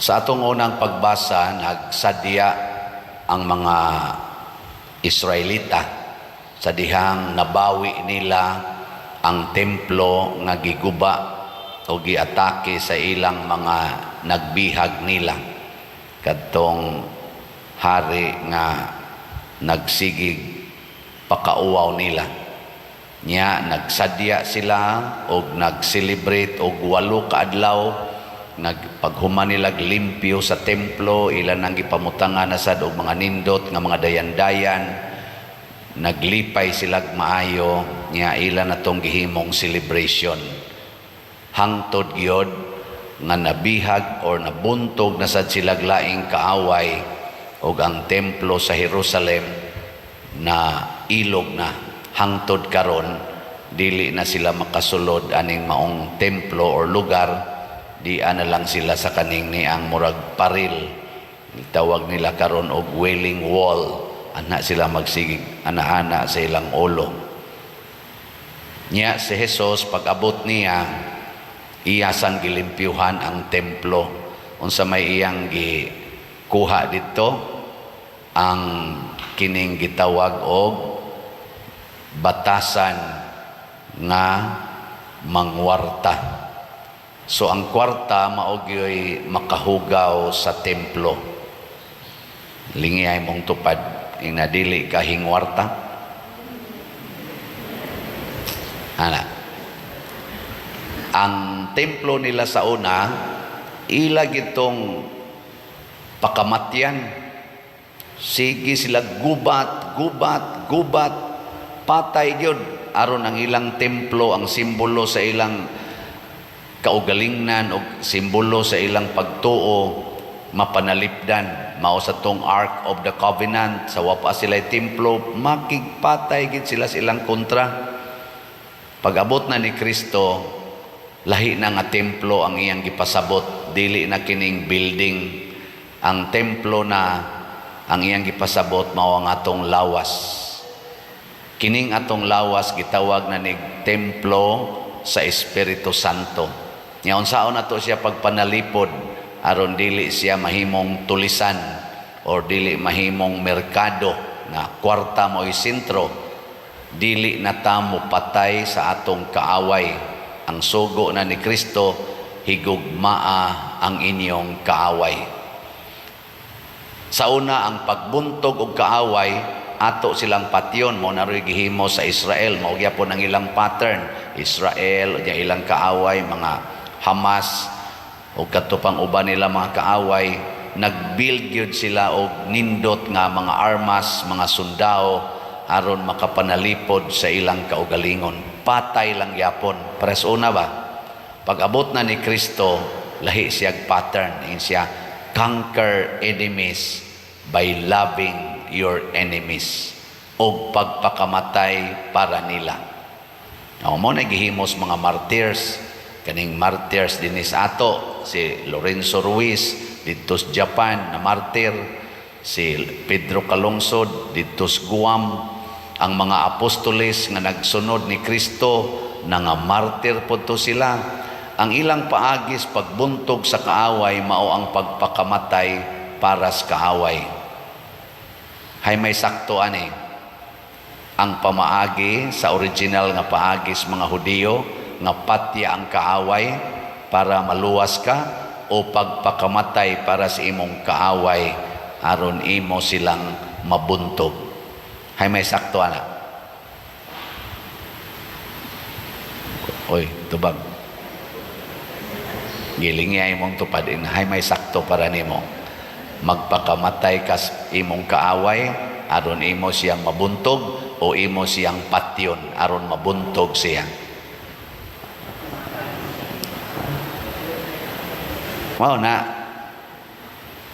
Sa atong unang pagbasa, nagsadya ang mga Israelita sa dihang nabawi nila ang templo nga giguba o giatake sa ilang mga nagbihag nila, kadtong hari nga nagsigig pakauwaw nila. Nya nagsadya sila og nag-celebrate og 8 ka adlaw. Nagpaghuman nila limpyo sa templo, ila nang gipamutangan na sad og mga nindot nga mga dayan-dayan. Naglipay sila maayo. Nya ila na tong gihimong celebration hangtod gyud nga nabihag or nabuntog na sad sila laing kaaway og ang templo sa Jerusalem na ilog na. Hangtod karon dili na sila makasulod aning maong templo or lugar. Di na lang sila sa kaning ni ang murag paril, tawag nila karon og Wailing Wall. Ana sila magsigig ana-ana sa ilang ulo. Nya si Jesus, pag-abot niya, iya sang gilimpyuhan ang templo. Unsa may iyang gikuha didto? Ang kining gitawag og batasan nga mangwarta. So ang kwarta mao gyoy makahugaw sa templo. Lingi ay mong tupad ing dili ka hingwarta. Ana. Ang templo nila sa una, ila gitong pakamatyan. Sige sila gubat, gubat, gubat, patay gyud aron ang ilang templo, ang simbolo sa ilang kaugalingnan o simbolo sa ilang pagtuo, mapanalipdan. Mao sa tong Ark of the Covenant. Sa wa pa sila templo, makigpatay gid sila sa ilang kontra. Pag-abot na ni Kristo, lahi na nga templo ang iyang gipasabot. Dili na kining building. Ang templo na ang iyang gipasabot mao ang atong lawas. Kining atong lawas gitawag na nig templo sa Espiritu Santo. Nya unsaon nato siya pagpanalipod aron dili siya mahimong tulisan or dili mahimong merkado na kwarta mo sentro? Dili na ta mo patay sa atong kaaway. Ang sugo na ni Kristo, higugmaa ang inyong kaaway. Sa una, ang pagbuntog og kaaway, ato silang patyon. Mao na ro'y gihimo sa Israel. Mao gyapon ang ilang pattern. Israel nya ilang kaaway, mga Hamas o kadto pang uban nila mga kaaway, nag-build gyud sila og nindot nga mga armas, mga sundao, aron makapanalipod sa ilang kaugalingon. Patay lang gyapon pares una ba. Pag abot na ni Kristo, lahi siyag pattern. Ingon siya, "Conquer enemies by loving your enemies," og pagpakamatay para nila. Mao mo na gihimos mga martyrs. Kaning martyrs dinhi sa ato, si Lorenzo Ruiz didto sa Japan na martyr, si Pedro Calungsod didto sa Guam, ang mga apostoles nga nagsunod ni Kristo, nga martyr pod to sila. Ang ilang paagis pagbuntog sa kaaway mao ang pagpakamatay para sa kaaway. Hay may sakto ani, ang pamaagi sa original nga paagi sa mga Hudiyo nga patya ang kaaway para maluwas ka, o pagpakamatay para sa imong kaaway aron imo silang mabuntog? Hay may sakto ana? Oy, tubag. Gilingi ay imong tupad in. Hay may sakto para nimo, magpakamatay kas imong kaaway aron imo siyang mabuntog o imo siyang patyon aron mabuntog siya? Mao na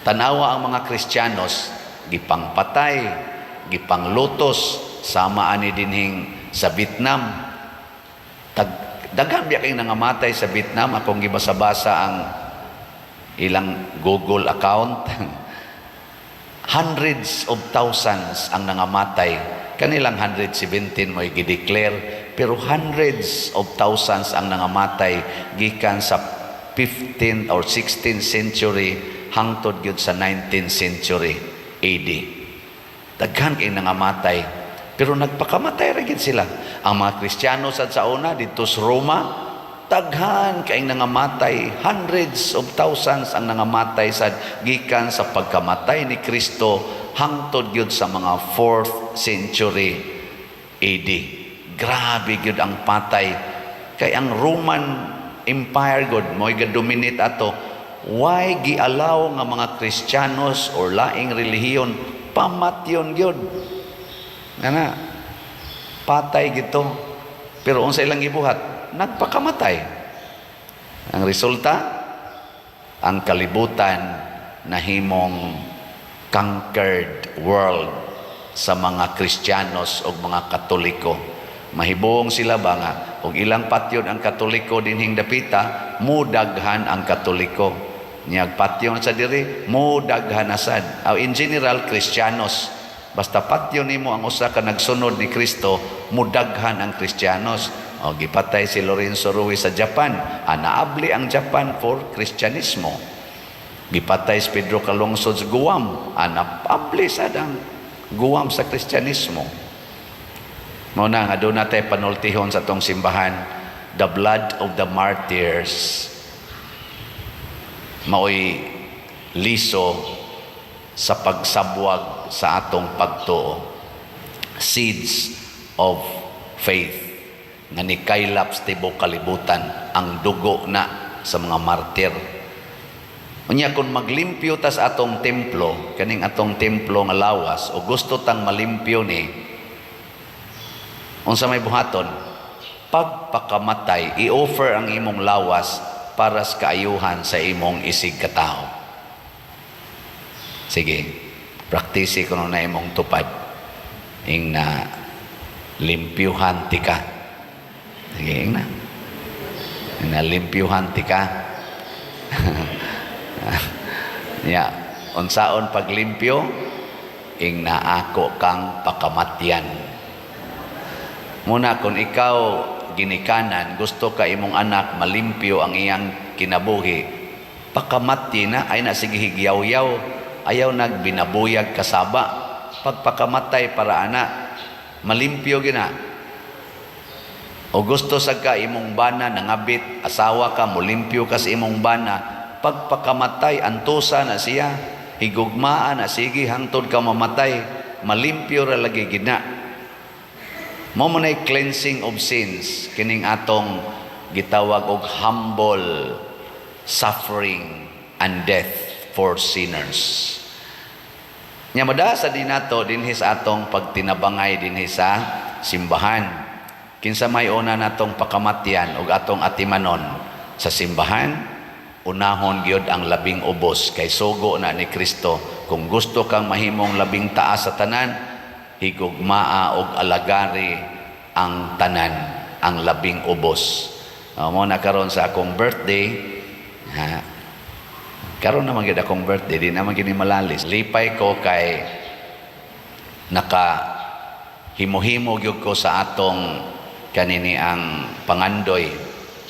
tanawa ang mga Kristiyanos, gipangpatay, gipanglutos, sama ani dinhing sa Vietnam. Tag daghan biya kay nangamatay sa Vietnam. Akong gibasa-basa ang ilang Google account. Hundreds of thousands ang nangamatay. Kanilang 117 mo'y gideclare, pero hundreds of thousands ang nangamatay gikan sa 15th or 16th century. hangtod gyud sa 19th century AD. Daghan kay nangamatay, pero nagpakamatay ra gid sila. Ang mga Kristiyano sad sa una didto sa Roma, daghan kay nangamatay, hundreds of thousands ang nangamatay sad gikan sa pagkamatay ni Kristo hangtod gyud sa mga 4th century AD. Grabe gyud ang patay kay ang Roman Empire god mo'y ga-dominate ato. Why gi-allow nga mga Kristiyanos or laing relihiyon pamatyon gyud? Ngana patay gito. Pero unsa ilang gibuhat? Nagpakamatay. Ang resulta, ang kalibutan nahimong conquered world sa mga Kristiyanos o mga Katoliko. Mahibong sila ba nga og ilang patyon ang Katoliko dinhing dapita, mudaghan ang Katoliko. Niyag patyon sa diri, mudaghan na sad. Aw, in general, Kristiyanos. Basta patyon nimo ang usa ka nagsunod ni Kristo, mudaghan ang Kristiyanos. O gipatay si Lorenzo Ruiz sa Japan. Naabli ang Japan for Kristyanismo. Gipatay si Pedro Calungsod sa Guam. Naabli sad ang Guam sa Kristyanismo. Mao na nga doon natay panultihon sa atong simbahan, the blood of the martyrs maoy liso sa pagsabwag sa atong pagtuo. Seeds of faith nga nikaylap sa tibuok kalibutan ang dugo na sa mga martir. Unya kung maglimpyo tas atong templo, kaning atong templo nga lawas, o gusto tang malimpyo ni, unsa may buhaton? Pagpakamatay, i-offer ang imong lawas para sa kaayuhan sa imong isig katao. Sige, praktisi kuno na imong tupad. Ing na limpyuhan ti ka. Sige, ing na. Ing na limpyuhan ti ka. Ya, unsaon paglimpyo? Ing na ako kang pakamatyan. Muna kung ikaw ginikanan, gusto ka imong anak malimpyo ang iyang kinabuhi, pakamati na, ay na sige higyaw-yaw, ayaw nagbinabuyag kasaba. Pagpakamatay para ana, malimpyo gina. O gusto sa ka imong bana nangabit, asawa ka, mulimpyo ka sa imong bana, pagpakamatay, antusa na siya, higugmaan na sige, hangtod ka mamatay, malimpyo ra lagi gina. Mao man ay cleansing of sins kining atong gitawag og humble suffering and death for sinners. Nya madasa din nato dinhi sa atong pagtinabangay dinhi sa simbahan. Kinsa may una natong pakamatyan ug atong atimanon sa simbahan, unahon gyud ang labing ubos kay sugo na ni Kristo. Kung gusto kang mahimong labing taas sa tanan, higugmaa og alagari ang tanan, ang labing ubos. Mo na karon sa akong birthday, ha, karon naman gyud akong birthday, di naman gini malalis. Lipay ko kay naka himo-himo gyud ko sa atong kanini ang pangandoy.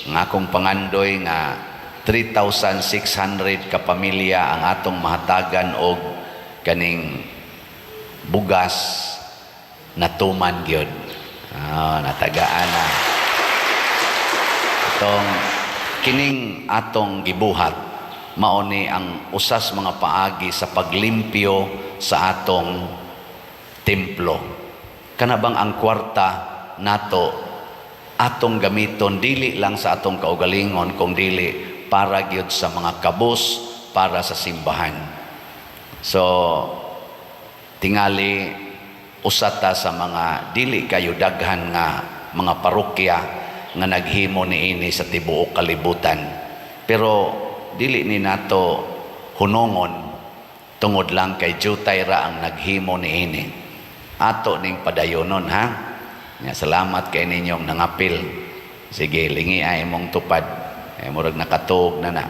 Ang akong pangandoy nga 3,600 ka pamilya ang atong mahatagan og kaning bugas, natuman gyud. Natagaan na. Atong kining atong gibuhat mao ni ang usas mga paagi sa paglimpyo sa atong templo. Kana bang ang kwarta nato atong gamiton dili lang sa atong kaugalingon kung dili para gyud sa mga kabus, para sa simbahan. So tingali usa ta sa mga dili kayo daghan nga mga parokya nga naghimo niini sa tibuok kalibutan. Pero dili ni nato hunongon tungod lang kay jutay ra ang naghimo niini. Ato ning padayonon, ha. Nga salamat kay ninyong nangapil. Sige, lingi ay imong tupad. Eh, murag nakatuog na na.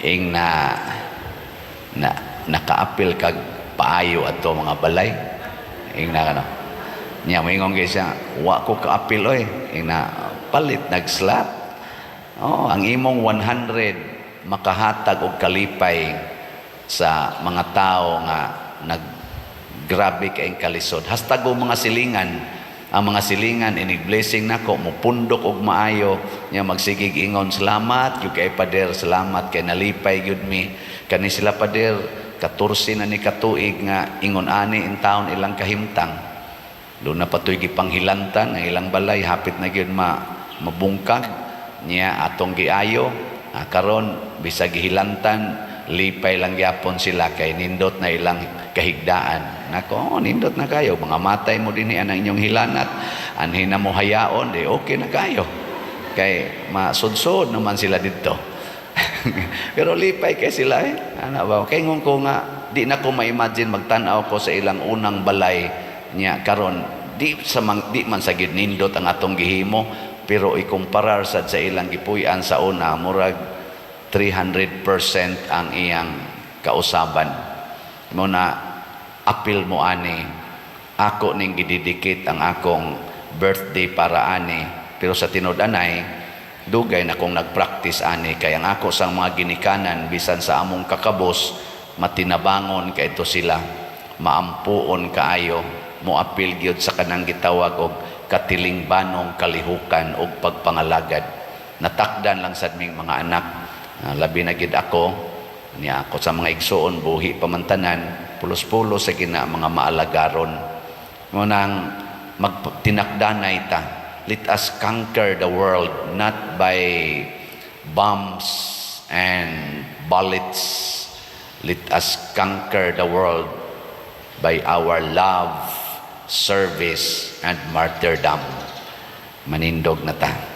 Ing na na nakaapil kag paayo ato mga balay. Ing na kano. Nya moingon kay siya, "Wa ko kaapil oy." Ing na palit nagslap. Oh, ang imong 100 makahatag og kalipay sa mga tao nga nag grabe kay kalisod. Hastag og mga silingan, ang mga silingan inig blessing nako mupundok og maayo nya magsigig ingon, "Salamat gyud kay Pader, salamat kay nalipay gyud mi." Kani sila, Pader, 14 na ni katuig nga ingon ani in taon ilang kahimtang. Doon na patoy gipanghilantan ang ilang balay, hapit na gyud ma mabungkag niya atong giayo. Karon bisag gihilantan, lipay lang gyapon sila kay nindot na ilang kahigdaan. Nako, oh, nindot na kayo, mga matay mo dinhi ang inyong hilanat, anhi na mo hayaon, di okay na kayo kay masudsod naman sila didto. Pero lipay kay sila eh. Ana ba? Kay ngon ko nga di na ko ma-imagine magtan-aw ko sa ilang unang balay niya karon, di man sa gyud nindot ang atong gihimo, pero ikumparar sad sa ilang gipuy-an sa una, murag 300% ang iyang kausaban mo na. Apil mo ani, ako ning gididikit ang akong birthday para ani. Pero sa tinud-anay, dugay na kong nagpractice ani kay ang ako sang mga ginikanan, bisan sa among kakabos, matinabangon kay ito sila, maampuon kaayo, moapil gyud sa kanang gitawag og katilingbanong kalihukan og pagpangalagad. Natakdan lang sad ming mga anak. Labi na gid ako niya, ako sa mga igsuon buhi pa man tanan, pulos-pulos sa gina mga maalagaron mo nang magtinakdanay ta. Let us conquer the world not by bombs and bullets. Let us conquer the world by our love, service, and martyrdom. Manindog na ta.